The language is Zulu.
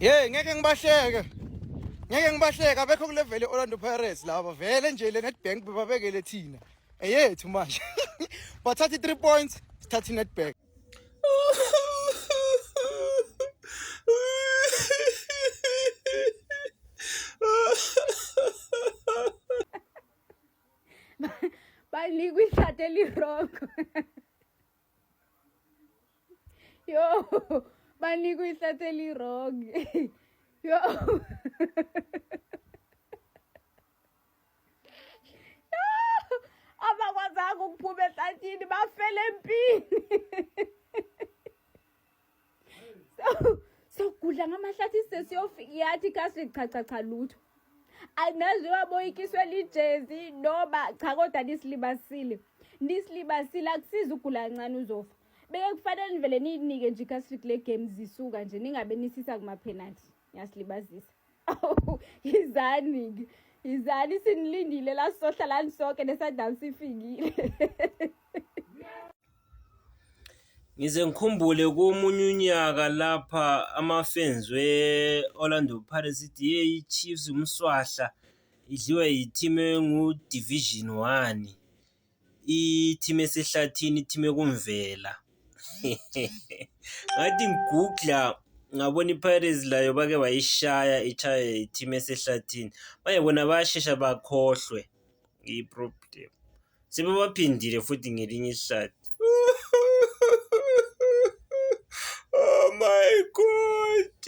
Hey, ngeke ngibahleke. Ngeke ngibahleke, abekho kule vele Orlando Pirates laba. Vele nje le Nedbank bebabekele thina. Eyethu manje. Bathatha i3 points, sithatha iNedbank. Banikwa ihlathi elirongo. Yo, banikwa ihlathi elirongo. Yo. Abakwazanga ukuphuma ehlathini, bafele empini. So sokudla ngamahlathi, sesiyofika yathi kasi cha cha cha, lutho. Anazi waboyikiswe lijezi noma cha, kodwa nisilibasile, nisilibasile. Akusiza ugula kancane uzofa. Beke kufanele nivele niyinike nje iCasric le game zisuka nje, ningabe nisisa kuma-penalty. Ngiyasilibazisa. Yizani-ke, yizani, sinilindile la, sizohlalani sonke ne-Sundowns ifikile. Ngize ngikhumbule komunye unyaka lapha ama-fans we-Orlando Pirates ithi, yeyi, i-Chiefs umswahla idliwa i-team engu-division one, i-team esehlathini, i-team ekumvela. Ngathi ngi-Google-a ngabona i-Pirates layo bake bayishaya, itshaywa i-team esehlathini. Manje bona bayashesha bakhohlwe, i-problem. Sebebaphindile futhi ngelinye ihlathi. Oh my God.